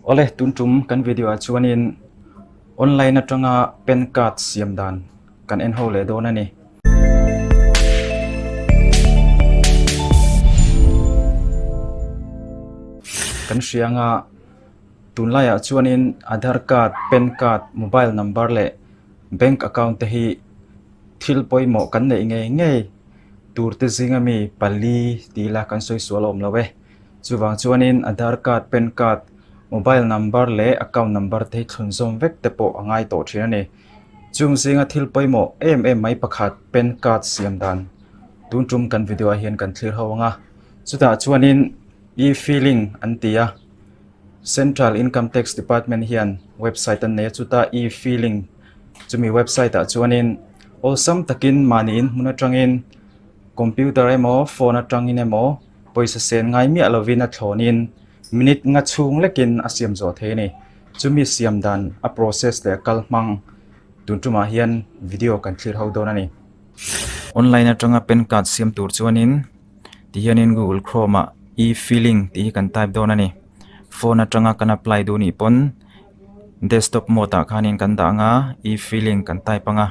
Awle, tun tum kan video ah chuanin online atanga pan card siam dan kan en ho leh dawn a ni. Kan hria anga tunlaiah chuanin Aadhaar card, pan card, mobile number leh bank account te hi thil pawimawh kan neih ngei ngei tur te zinga mi pali tih ila kan sawi sual awm lo e. Chuvang chuanin Aadhaar card, pan card, mobile number leh account number te hi thlunzawm vek te pawh a ngai tawh thin a ni. Chung zinga thil pawimawh em em mai pakhat pan card siam dan tun tum kan video ah hian kan thlir ho ang a. Chutah chuanin e-filing an ti a, Central Income Tax Department hian website an nei a, chuta e-filing chumi website ah chuanin awlsam takin mahni in hmun atangin computer emaw phone atangin emaw pawisa sen ngai miah lovin a thlawnin minute nga chhung lekin a siam zawh thei a ni. Chumi siam dan a process leh a kal hmang tun tumah hian video kan thlir ho dawn a ni. Online atanga pan card siam tur chuanin tihianin Google Chrome ah e-filing tih hi kan type dawn a ni. Phone atanga kan apply duh nih pawn desktop mode ah khanin kan dah ang a e-filing kan type ang a.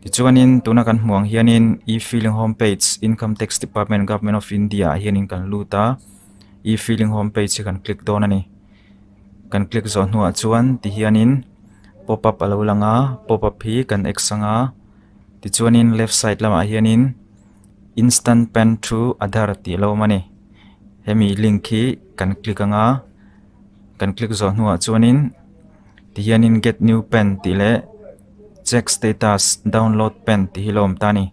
Tichuanin tuna kan hmuh ang hianin e-filing home page Income Tax Department Government of India ah hianin kan lut a e-filing home page hi kan click dawn a ni. Kan click zawh hnuah chuan tihianin pop up a lo lang a pop up hi kan x ang a tichuanin left side lamah hianin instant pan through Aadhaar tih a lo awm a ni. Hemi link hi kan click ang a kan click zawh hnuah chuanin tihianin get new pan tih leh check status download pen tih hi lo awm ta a ni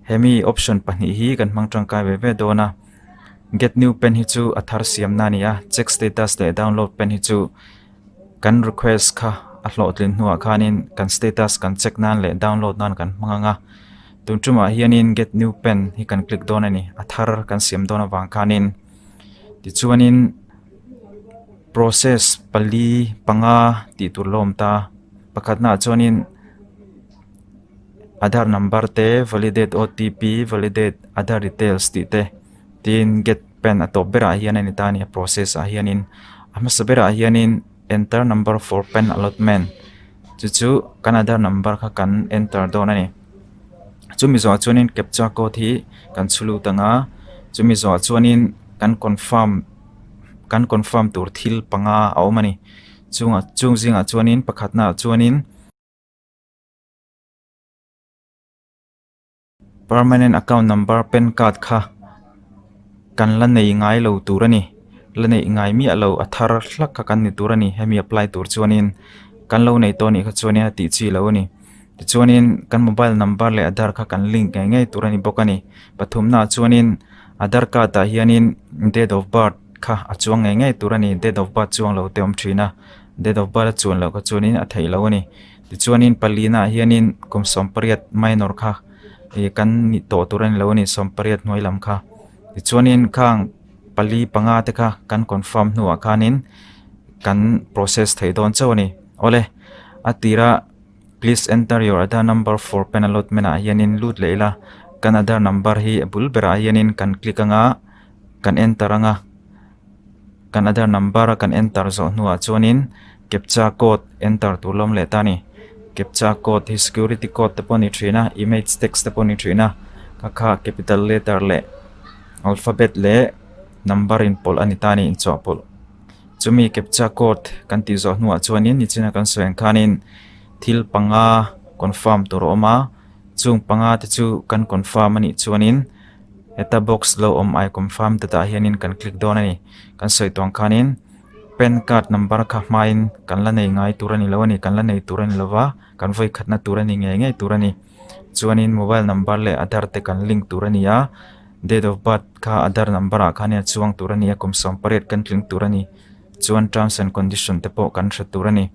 hemi option pahnih hi kan hmang tangkai ve ve dawn a get new pen hi chu a thar siam na a ni a check status leh download pen hi chu kan request kha a hlawhtlin hnuah khanin kan status kan check nan leh download nan kan hmang ang a tun tumah hianin get new pen hi kan click dawn a ni a thar kan siam dawn avang khanin tichuanin process pali panga tih tur la awm ta. Pakhatnaah chuanin Aadhaar number te validate OTP validate Aadhaar details tih te tin get pan a tawp berah hian a ni ta a ni a process ah hianin a hmasa berah hianin enter number for pan allotment chu chu kan Aadhaar number kha kan enter dawn a ni chumi zawhah chuanin captcha code hi kan chhu lut ang a chumi zawhah chuanin kan confirm kan confirm tur thil panga a awm a ni. Chungah chung zingah chuanin pakhatnaah chuanin permanent account number pan card kha kan la nei ngai lo tur a ni la neih ngai miah lo a thar hlak kha kan ni tur a ni hemi apply tur chuanin kan lo nei tawh anih kha chuanin a tih chi lo a ni tichuanin kan mobile number leh aadhar kha kan link ngei ngei tur a ni bawk a ni pathumnaah chuanin aadhar card ah hianin date of birth kha a chuang ngei ngei tur a ni date of birth chuang lo te a awm thin a date of birth a chuan loh kha chuanin a theih loh a ni tichuanin palina ah hianin kum sawmpariat minor kha ih kan ni tawh tur a ni lo a ni sawmpariat hnuai lam kha tichuanin khang pali panga te kha kan confirm hnuah khanin kan process thei dawn chauh a ni awle a tira please enter your Aadhaar number for pan allotment ah hianin lut leh ila kan Aadhaar number hi a bul berah hianin kan click anga. Kan enter anga kan Aadhaar number a kan enter zawh hnuah chuanin captcha code enter tur lawm leh ta a ni. Captcha code hi security code te pawh a ni thin a image text te pawh a ni thin a kha kha capital letter leh alphabet leh number inpawlh a ni ta a ni inchawhpawlh. Chumi captcha code kan tih zawh hnuah chuanin nichina kan sawi ang khanin thil panga confirm tur a awm a chung panga te chu kan confirm a nih chuanin. Heta box lo awm I confirm te tah hianin kan click dawn a ni. Kan sawi tawh ang khanin pan card number kha hmain kan la nei ngai tur a ni lo a ni kan la nei tur a ni lo va kan vawi khatna tur a ni ngei ngei tur a ni. Chuanin mobile number leh aadhar te kan link tur a ni a date of birth kha aadhar number ah khanin a chuang tur a ni a kum 18 kan tling tur a ni. Chuan terms and condition te pawh kan hre tur a ni.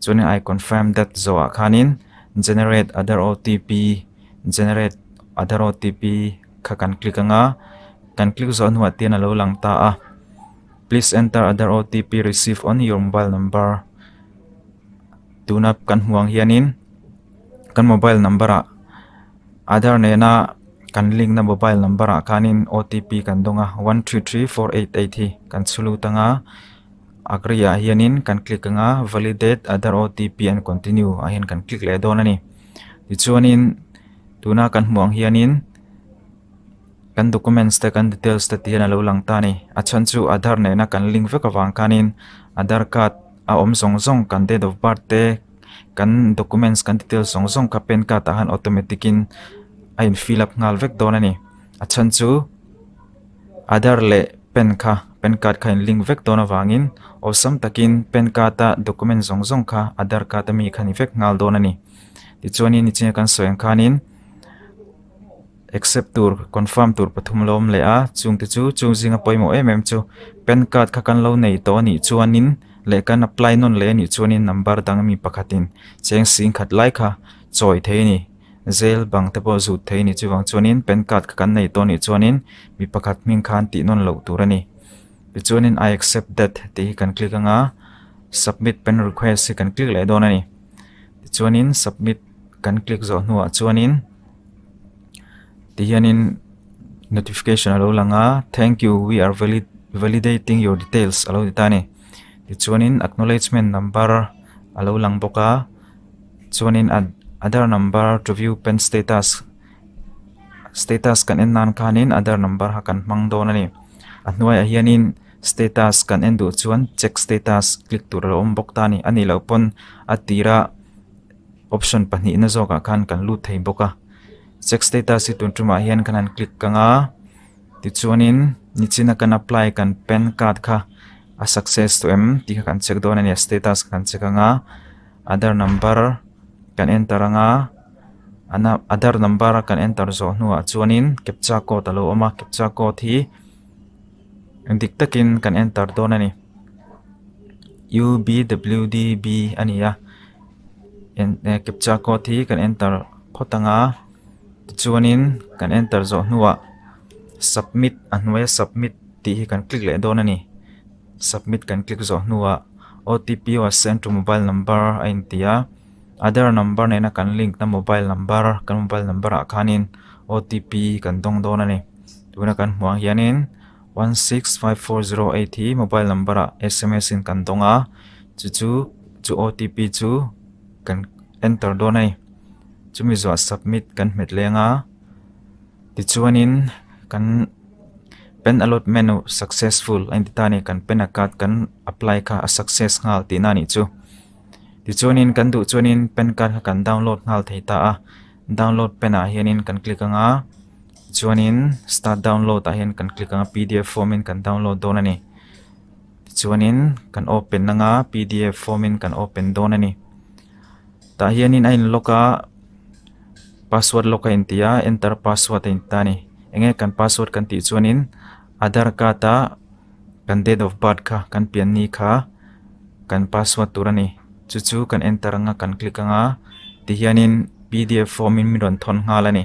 Chuanin I confirm that zawhah khanin generate aadhar OTP generate aadhar OTP kha kan click anga kan click zawh hnuah te hian alo lang ta a please enter aadhar OTP receive on your mobile number tuna kan hmuh ang hianin kan mobile number ah aadhar nena kan link na mobile number ah khanin OTP kan dawng a 133488 hi kan chhu lut anga. Agree ah hianin kan click anga validate Aadhaar OTP and continue ah hian kan click leh dawn a ni. Tichuanin tuna kan hmuh ang hianin kan documents te kan details te tih hian a lo lang ta a ni. A chhan chu Aadhaar nena kan link vek avang khanin Aadhaar card a awm zawng zawng kan date of birth te kan documents kan details zawng zawng kha pan card ah khan automatic in a in fill up nghal vek dawn a ni. A chhan chu Aadhaar leh pan kha pan card kha in link vek dawn avangin awlsam takin pan card a document zawng zawng kha Aadhaar card ami kha ni vek nghal dawn a ni. Tichuanin nichin a kan sawi ang khanin accept tur confirm tur pathum a lo awm leh a chungte chu chung zinga pawimawh em em chu pan card kha kan lo nei tawh a nih chuanin leh kan apply nawn leh a nih chuanin number dang ami pakhatin cheng sing khat lai kha chawi thei a ni. Zel bang te pawh zut thei a ni chuvang chuanin pan card kha kan nei tawh a nih chuanin mi pakhat hming khan tih nawn loh tur a ni. Tichuanin I accept that tih hi kan click anga submit pan request hi kan click leh dawn a ni. Tichuanin submit kan click zawh hnuah chuanin tihianin notification a lo lang a thank you we are valid validating your details a lo ti ta a ni. Tichuanin acknowledgement number a lo lang bawk a. Chuanin Aadhaar number to view pen status status kan en nan khanin Aadhaar number kha kan hmang dawn a ni. A hnuaiah hianin status kan en duh chuan check status click tur a lo awm bawk ta a ni. A nih loh pawn a tira option pahnihna zawkah khan kan lut thei bawk a. Check status hi tun tumah hian kan han click ang a tichuanin nichina kan apply kan pan card kha a success tawh em tih kha kan check dawn a ni a status kan check ang a. Aadhaar number kan enter anga Aadhaar number kan enter zawh hnuah chuanin captcha code a lo awm a captcha code hi dik takin kan enter dawn a ni U B W D B a ni a captcha code hi kan enter phawt anga tichuanin kan enter zawh hnuah submit a hnuaia submit tih hi kan click leh dawn a ni. Submit kan click zawh hnuah OTP was sent to mobile number a inti a, Aadhaar number nena kan link na mobile number kan mobile number ah khanin OTP kan dawng dawn a ni. Tuna kan hmuh ang hianin 165408 hi mobile number ah sms in kan dawng a, chu chu chu OTP chu kan enter dawn a ni. Chumi zawhah submit kan hmet leng a. Tichuanin kan pen allotment successful a inti ta a ni kan pen a card kan apply kha a success nghal tihna a nih chu. Tichuanin kan duh chuanin pen card kha kan download nghal thei ta a download pen ah hianin kan click ang a tichuanin start download ah hian kan click ang a pdf form in kan download dawn a ni. Tichuanin kan open ang a pdf form in kan open dawn a ni. Tah hianin a in lock a password lock a inti a enter password a inti ta a ni eng nge kan password kan tih chuanin aadhar card a kan date of birth kha kan pian ni kha kan password tur a ni chu chu kan enter anga kan click anga tihianin pdf form in min rawn thawn nghal a ni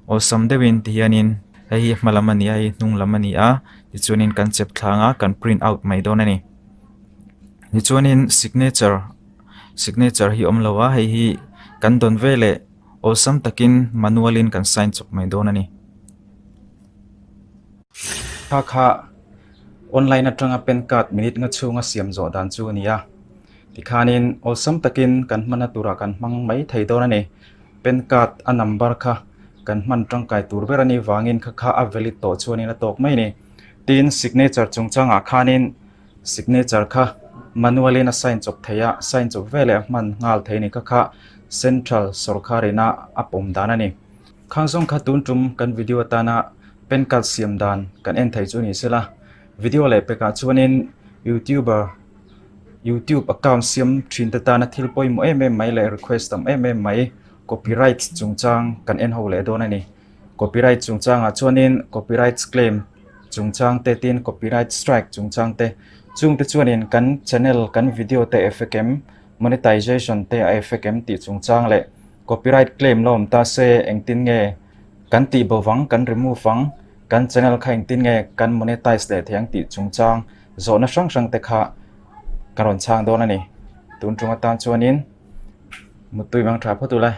awlsam deuhin tihianin hei hi hma lam a ni a hei hi hnung lam a ni a tichuanin kan chep thla anga kan print out mai dawn a ni tichuanin signature. Signature hi awm lo a hei hi kan dawn veleh awlsam takin manual in kan sign chawp mai dawn a ni. Kha kha online atanga pan card minute nga chhunga siam zawh dan chu a ni a tikhanin awlsam takin kan hmanna turah kan hmang mai thei dawn a ni. Pan card a number kha kan hman tangkai tur ber a nih vangin kha kha a valid tawh chuanin a tawk mai a ni. Tin signature chungchangah khanin. Signature kha manual in a sign chawp thei a, sign chawp veleh a hman nghal thei a ni kha kha central sorkar ina a pawm dan a ni. Khang zawng kha tun tum kan video atana pan card siam dan kan en thei chu ni sela, video leh pekah chuanin youtuber youtube account siam thin te tana thil pawimawh em em mai leh request tam em em mai copyright chungchang kan en ho leh dawn a ni. Copyright chungchangah chuanin copyright claim chungchang te tin copyright strike chungchang te chungte chuanin kan channel kan video te effect em monetization te a effect em tih chungchang leh copyright claim la awm ta se engtin nge kan tih bo vang kan remove vang kan channel kha engtin nge kan monetize leh thei ang tih chungchang zawhna hrang hrang te kha ka rawn chhang dawn a ni tun tum atan chuanin muttui mang tha phawt ula.